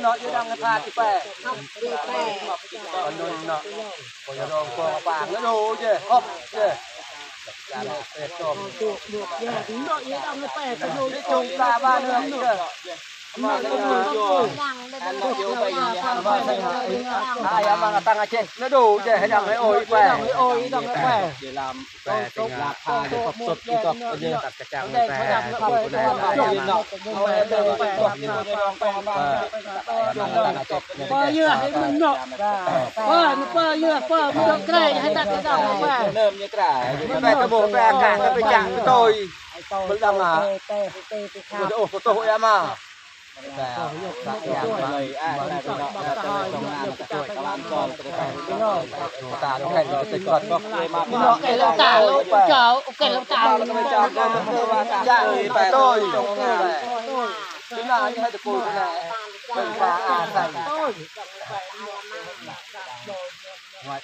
ເນາະ ຢ່າດັງໃຫ້ພາດອີແປ. ອັນນັ້ນເນາະ ບໍ່ຢາກຮ້ອງກອງປາກເນາະ ໂດເຈ ຂອບເຈ. ອາຍາມັງຕັງອາເຈນ ໂດເຈ ໃຫ້ດັງໃຫ້ໂອຍແປ ປາເຍືອໃຫ້ມັນເນາະ ປາ ປາເຍືອ ປາມັນດອກໄກລໃຫ້ຕັດດອກແປ ເນີມຍະກຣາ ແປຕະໂບແປອາກາດໄປຈັກໂຕຍ ມັນດຳມາ ໂອໂຕຍາມາ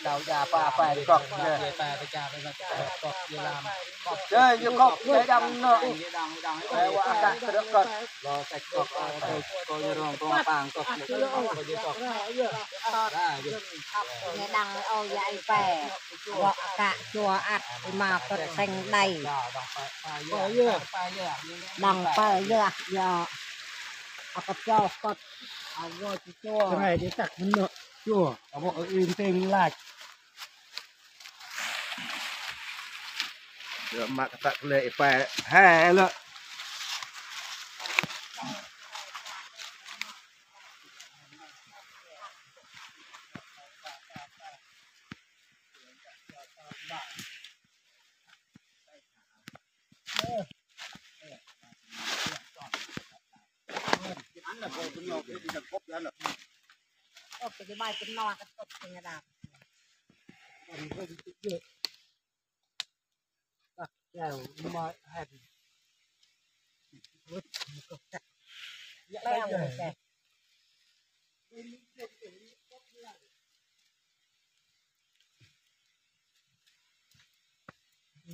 ເຈົ້າຢ່າປາໄປກອກເດີ ເຈົ້າຢ່າກອກຢ່າດັງເນາະ ແປວ່າອາກາດກະເດີກອກ ລອໃສ່ກອກ ກໍຢ່າຮ້ອງຕ້ອງປາງກອກ ກໍຢ່າກອກ ແມ່ດັງເອົາໃຫຍ່ແປ ເວາະອາກາດຈົວອັດມາກົດເສັງໄດ ດັງເປີເຍອະເຍາະ ອາກະຈອກກໍເອົາເວາະ ຈະໄດ້ຕັກມັນເນາະ ຈົວ ເອົາບໍ່ອື່ນເຕັມລາກ ເດີມາກະຕັກເລີຍໄປແຫ່ເລີຍ.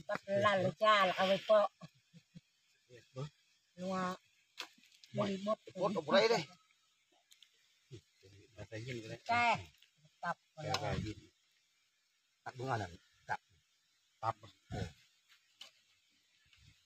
ຕັດລະຈາລະເອົາໄວ້ເປາະ ເພາະວ່າບໍ່ໄດ້ໝົດ ປົດອອກບໍ່ໄດ້ເດ້ ແຕ່ຕັບ ຕັກເບິ່ງອັນນັ້ນ ຕັບ ຕັບ ເອີ